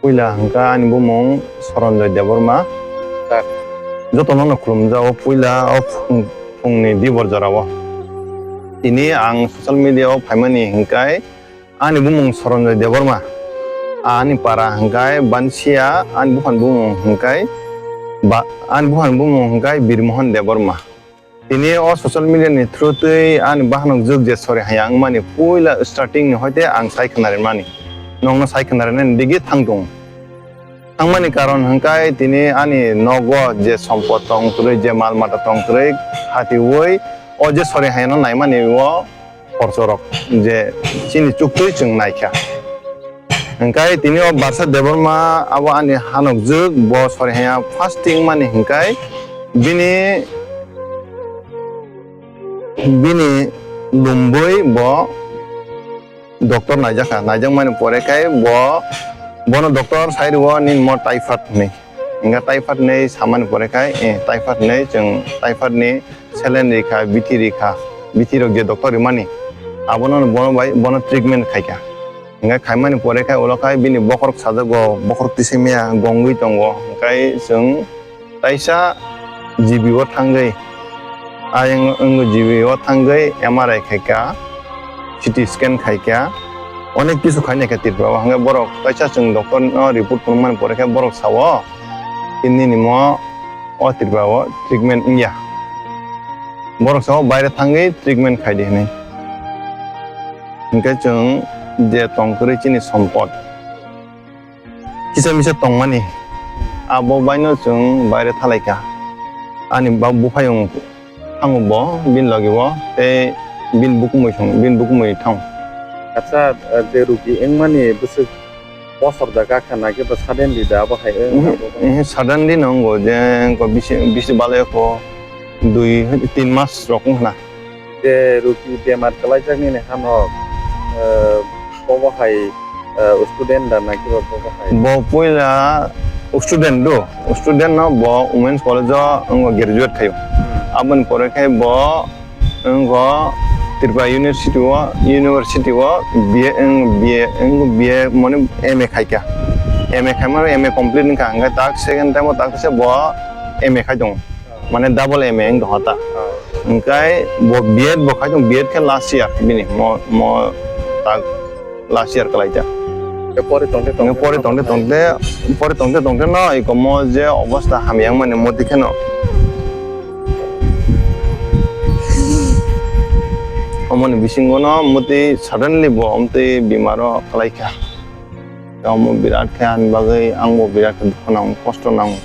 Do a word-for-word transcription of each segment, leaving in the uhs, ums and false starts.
Puila hwnkha ani bumung Soronjoy Debbarma. Sir. Jotono no khulumjago puila o phung-, phungni dibor jorao. Tini ang social media o phaimani hwnkhe ani bumung Soronjoy Debbarma. Ani para hwnkhe Bansia, ani buphani bumung hwnkhe ba-, ani buphani bumung hwnkhe Birmohon Debbarma. Tini o social media ni through twi ani bahanok jwk je sori haya wngmani puila starting ni hoite ang sai khna rimani. Nokno sai khna rinani digi thang tongo. Thangmani karon hwnkhe tini ani nogo je sompot tong kwrwi, je mal mata tong kwrwi, khatiwi o je sori hayano naimani o khorchorok je chini chuktwi chwng naikha. Hwnkhe tini o Barsa Debbarma abo ani hanokjwk, bo sori haya fasting mani hwnkhe bini, bini lumbui bo doctor naijakha, naijakmani pore khe bo, bono doctor sai rwo nini mo typhoid hinwi. Hwnkhe typhoid hinwi samani pore khe, eh, typhoid hinwi chwng typhoid ni saline rikha, bithi rikha, bithi rok je doctor rimani, abono bono bai, bono treatment khaikha. Hwnkhe khaimani pore khe ulo khai bini bokhorok sajago, bokhorok tisimya gongwi tongo, hwnkhe chwng taisa G B o thangwi, ayang wngwi G B o thangwi M R I khaikha, C T scan khaikha, onek kisu khainai kha Tripura o. Hwnkhe borok taisa chwng doctor no report phunukmani pore khe borok sao, nini mo o Tripura o treatment wngya. Borok sao baire thangwi treatment khaidi hinwi. Hwnkhe chwng je tong kwrwi chini sompot kisa misa tongmani, abo baino chwng baire thalaikha. Ani ba buphayung thango bo bini logi o tei bini bukumui song, bini bukumui thang. Acha, je rugi wngmani bwswk bosor da gakha na khe ba suddenly da abo hai wng Mhm, abo? Mhm, suddenly no wngo je wngkha bisi, bisi balai kho dui tin mas rok wngkha na. Je rugi bemar kwlaijak nini hano, eh, bobo hai, eh, student da na khe ba bobo hai? Bo puila student do, student no bo Women's College o wngkha graduate khaio. Hmm. Aboni pore khe bo Wngkha Tripura University o, University o B A, wng, B A, wng, B A mane M A khaikha. M A khaimano M A complete wngkha, hwnkhe tak second time o tak se bo M A khai tongo. Mane double M A wng tongkha ta. Hwnkhe bo B Ed bo khai tongo, B Ed khe last year bini, mo, mo tak last year kwlai ta. Tei pori tongte tongte Pori tongte tongte, pori tongte tongte no iko mo je obostha hamya wngmani moti kheno. Omoni bisingo no moti suddenly bo omtwi bimaro kwlai kha. Omo birat khe ani bagwi ang bo birat khe dukhu nango, kosto nango.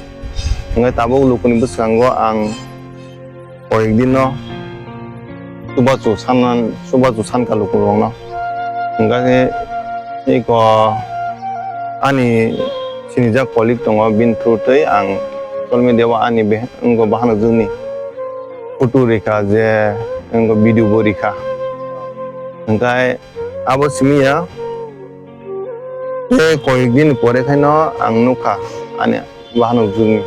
Hwnkhe tabuk lukuni bwskango ang Koyekdino chubachu sanan, chubachu sankha lukurokno. Hwnkhe eko ani sinijak colleague tongo, bini through twi ang social media o ani be-, wngkha bahanok jwkni photo rikha je wngkha video bo rikha. Hwnkhe abo simi ya tei koyekdini pore khaino ang nukha ani bahanok jwkni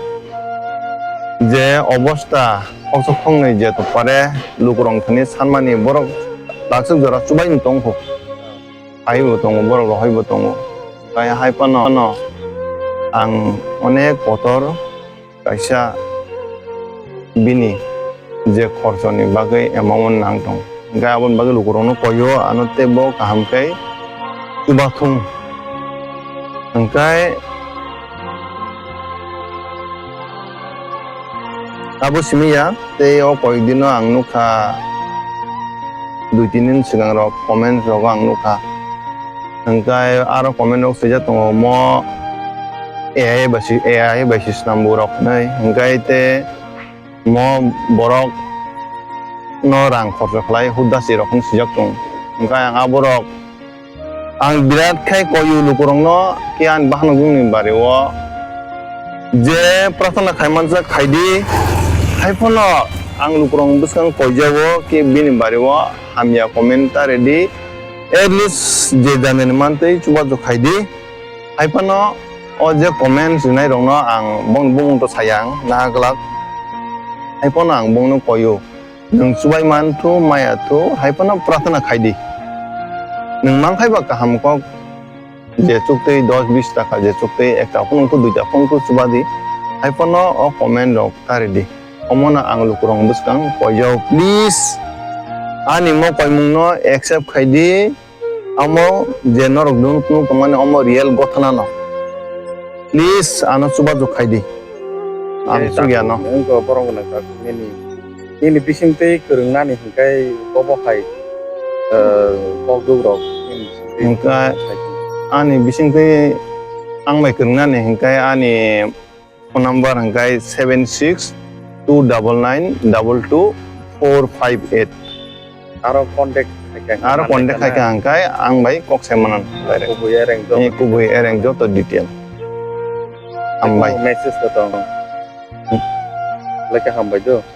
je obostha, khoksa khoknwi je tongpare lukurok thani sanmani borok takswk jora chubaino tongkho. Haibo tongo, borok rohorbo tongo. Tei hai phano ang onek kotor kaisa bini je khorchoni bagwi amount nang tong. Hwnkhe aboni bagwi lukurokno koio, ano tei bo kaham khe chubathung. Hwnkhe abo simi ya, tei o koyekdino ang nukha, dui tin din swkangrok comment rogo ang nukha. Hwnkhe aro comment rok swijak tongo, mo A I bai si, A I bai si swnamburok hinwi. Hwnkhe tei mo borok no rang khorcho khlai hudasi rok hinwi swijak tongo. Hwnkhe ang aborok, ang birat khai koyu lukurokno khe ani bahanok jwkni bari o je prarthana khai manjak khai di. Hai phano ang lukurok bwskang koijago khe bini bari o hamya comment ta redi. At least je janani mantwi chubachu khai di. Hai phano o je comment rinairokno ang bongni bumung to saya ang naha glak. Hai phano ang bongno koyo, nwng chubai man thu, maya thu, hai phano prarthana khai di. Nwng man khai ba kaham kok Je chuktwi dos bis taka, je chuktwi ekta phone wngkha, duita phone wngkha, chuba di. Hai phano o comment rok kari di. Omo no ang lukurok bwskang koijao. Please, ani mo koimung no accept khai di. Amo je norok nuknuk tongmani omo real gothana no. Please, ano chubachu khai di. Ang chukya no. Wngkha borok gwnang kha nini. Nini bisingtwi kwrwngnani hwnkhe bobo hai, eh, kok dugrok nini bisingtwi. Hwnkhe ani bisingtwi ang bai kwrwngnani hwnkhe ani phone number hwnkhe seven six two double nine double two four five eight. Aro contact khai khe Aro contact khai khe hwnkhe ang bai kok sai manan direct. Kubui ereng joto Ni kubui ereng joto detail. Hambai. Message to tong. Hmm. Lekha hambai do.